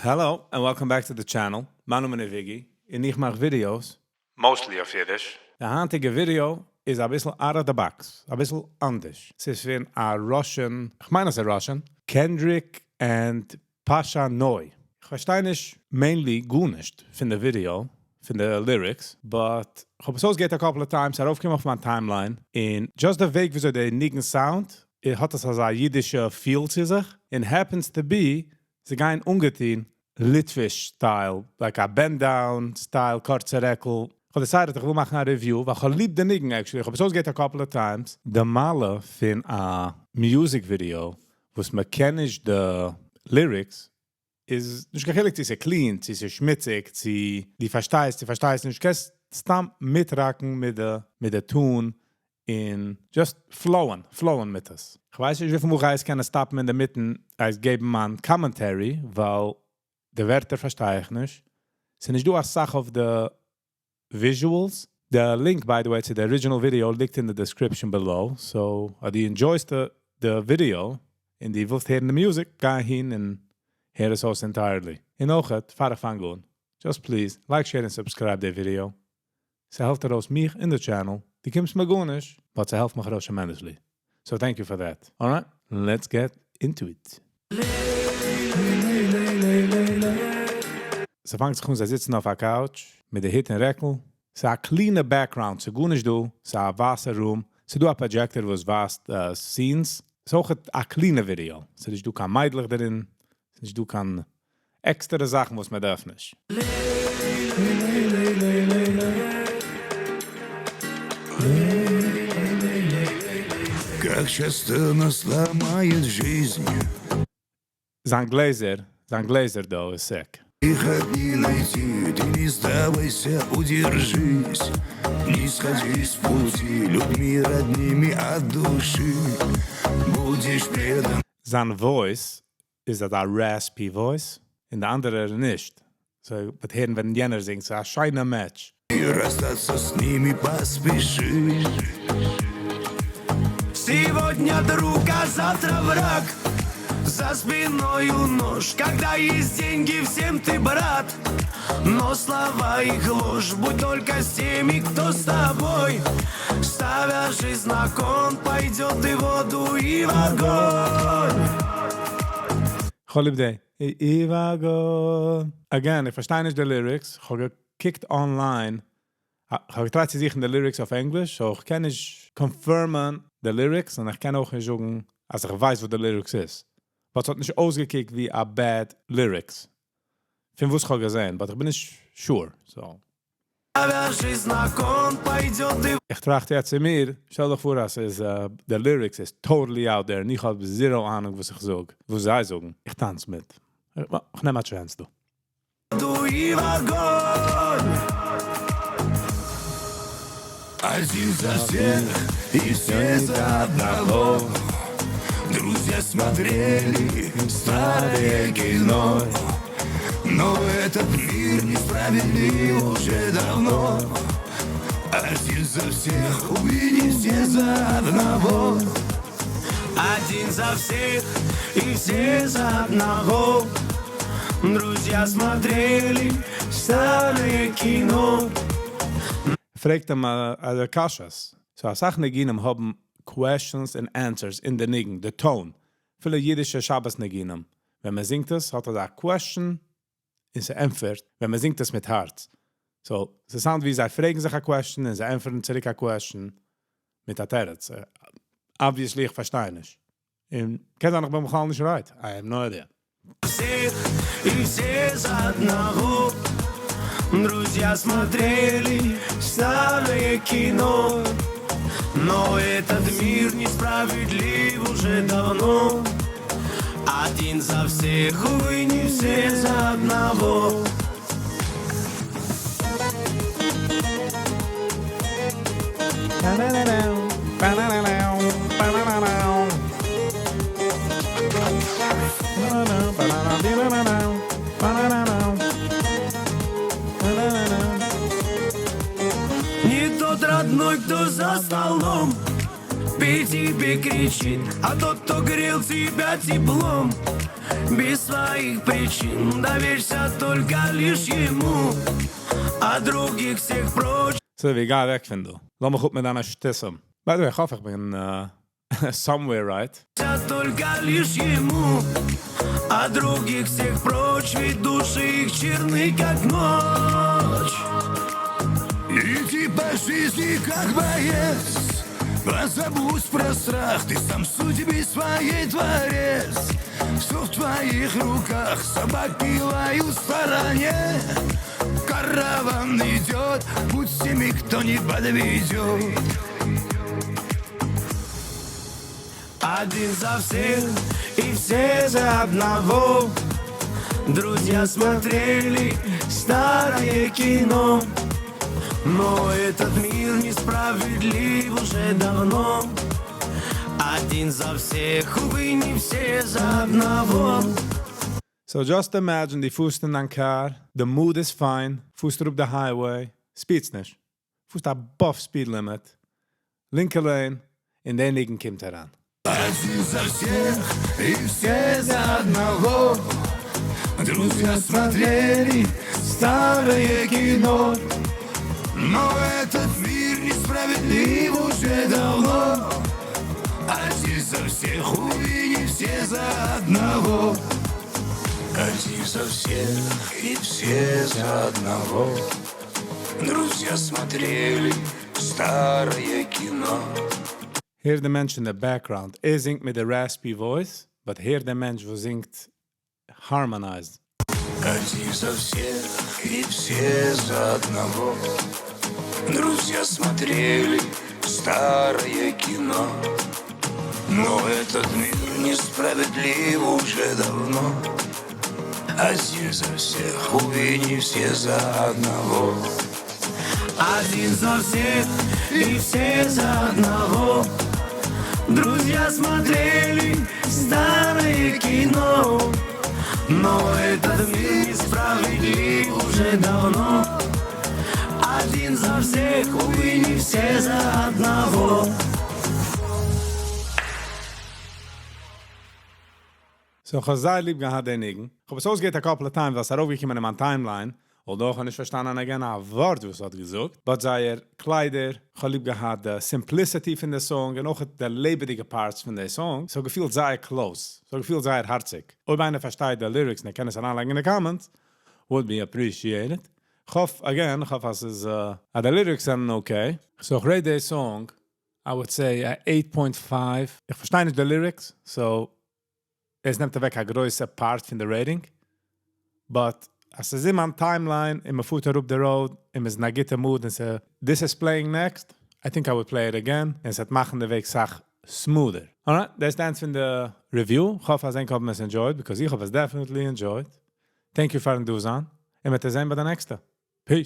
Hello and welcome back to the channel, מיין נאמען איז Viggy און איך מאך ווידיאוס, mostly אויף אידיש. די היינטיגע ווידיאו איז אביסל out of the box, אביסל אנדערש. ס'איז פון א Russian, כ'מיין אז ס'איז Russian, Kendrick and Pasha Noy. כ'פארשטיי נישט mainly גארנישט פון די ווידיאו, פון די lyrics, but כ'האב עס אויסגעהערט א couple of times, ארויפגעקומען אויף מיין timeline, און just די וועג וויאזוי די ניגון sound, האט עס אזא אידישע feel צו זיך, און happens to be זיי גייען אנגעטון ליטוויש style, like א bend down style קורצע רעקל, כ'האב decided איך וויל מאכן א review, ווייל כ'האב ליב די ניגון actually, כ'האב עס אויסגעהערט א couple of times. די מעלה פון א music video וואס מ'קען נישט די lyrics איז נישט קיין חילוק צו ס'איז clean צו ס'איז שמוציג צו דו פארשטייסט צו פארשטייסט נישט, קענסט סתם מיטראקן מיט די מיט די tune און just flow'ען flow'ען מיט עס. כ'ווייס נישט וויפיל מאל כ'גיי עס קענען stop'ן אינדערמיטן אייס געבן מיין commentary ווייל די ווערטער פארשטיי איך נישט. ס'איז נישט דא אסאך אויף די visuals. די link by the way צו די original video ליגט אין די description below, so אז דו enjoy'סט די ווידיאו און דו ווילסט הערן די music גיי אהין און הער עס אויס entirely. און אויכעט פאר איך פאנג אן, just please like share און subscribe די ווידיאו, ס'העלפט ארויס מיך און די channel, דו קומסט מיר גארנישט, but ס'העלפט מיך ארויס tremendously, so thank you for that. Alright, let's get into it. ס'פאנגט זיך אן זיי זיצן אויף א couch מיט די היט און רעקל, ס'איז א clean'ע background, ס'איז גארנישט דא, ס'איז א ווייסע room, ס'איז דא א projector וואס ווייזט scenes, ס'איז אויך א clean'ע ווידיאו, ס'איז נישט דא קיין מיידלעך דערין, ס'איז נישט דא קיין עקסטערע זאכן וואס מען דארף נישט. זיין גלעזער, זיין גלעזער דא איז sick. זיין voice איז אזא raspy voice און די אנדערער נישט, so מ'וועט הערן ווען יענער זינגט, ס'איז א שיינע match. כ'האב ליב די и в огонь. Again, איך פארשטיי נישט די lyrics, כ'האב געקוקט online, כ'האב געטרייט צו זוכן די lyrics אויף ענגליש, so כ'קען נישט confirm'ען די lyrics, און איך קען אויך נישט זאגן אז איך ווייס וואס די lyrics איז. But ס'האט נישט אויסגעקוקט ווי א bad lyrics. פון וואס כ'האב געזען, but איך בין נישט sure, so. איך טראכט יעצט צו מיר, שטעל דיך פאר אז ס'איז די lyrics איז totally out there און איך האב zero אהנונג וואס איך זאג, וואס זיי זאגן, איך טאנץ מיט. איך נעם א chance דא. פרעגט אים א קשיות. So אסאך ניגונים האבן questions און answers אין די ניגון, די tone. אפילו אידישע שבת ניגונים. ווען מען זינגט עס האט עס א question און ס'ענטפערט ווען מען זינגט עס מיט הארץ. So ס'sound ווי זיי פרעגן זיך א question און זיי ענטפערן צוריק א question מיט א תירוץ. Obviously איך פארשטיי נישט. און קען זיין איך בין בכלל נישט right. I have no idea. Без своих причин Доверься только лишь ему А других всех прочь So, ווי גיי אוועק פון דא. לאז מיך אפ מיט דיינע שטותים. By the way, איך האף איך בין somewhere right. Только лишь ему А других всех прочь Ведь души их черны, как ночь Иди по жизни как боец Позабудь про страх Ты сам судьбы своей творец Все в твоих руках Собаки лают в стороне Караван идет Путь всеми, кто не подведет Один за всех и все за одного Друзья смотрели старое кино Но этот мир несправедлив уже давно Один за всех, увы, не все за одного So just imagine, דו פארסט אין דיין car, the mood is fine, פארסט אראפ the highway, speed סט נישט. פארסט above speed limit, לינקע lane, און דער ניגון קומט אריין. Один за всех и все за одного Друзья смотрели старое кино Но этот мир несправедлив уже давно Один за всех, увы, не все за одного Один за всех и все за одного Друзья смотрели старое кино הער דער מענטש in the background. ער זינגט מיט די raspy voice, but הער דער מענטש וואס זינגט harmonized. Один за всех и все за одного Друзья смотрели старое кино Но этот мир несправедлив уже давно Один за всех, увы, не все за одного Один за всех и все за одного Друзья смотрели старое кино Но этот мир несправедлив уже давно Один за всех, увы, не все за одного So איך האב זייער ליב געהאט די ניגון. איך האב עס אויסגעהערט א couple of times, ווייל עס איז ארויפגעקומען אין מיין timeline. Although איך האב נישט פארשטאנען again א ווארט וואס האט געזאגט. But זייער קליידער, איך האב ליב געהאט די simplicity פון די song און אויך די לעבעדיגע parts פון די song. ס'האט געפילט זייער close. ס'האט געפילט זייער הארציג. אויב איינער פארשטייט די lyrics, און ער קען עס אריינלייגן אין די comments, would be appreciated. איך האף, again, איך האף אז עס איז, אז די lyrics זענען okay. So איך rate די song, I would say a 8.5. איך פארשטיי נישט די lyrics, so עס נעמט אוועק א גרויסע part פון די rating. But אז ס'איז אין מיין timeline, און מ'פארט אראפ די road, און מ'איז אין א גוטע mood, און ס' this is playing next, I think I would play it again, און ס'וועט מאכן די וועג סאך smoother. Alright, that's the end פון די review. איך האף אז ענק האבן עס enjoyed, because איך האב עס definitely enjoyed. Thank you פארן דא זיין, און מיר זעען ביי די נעקסטע. Peace.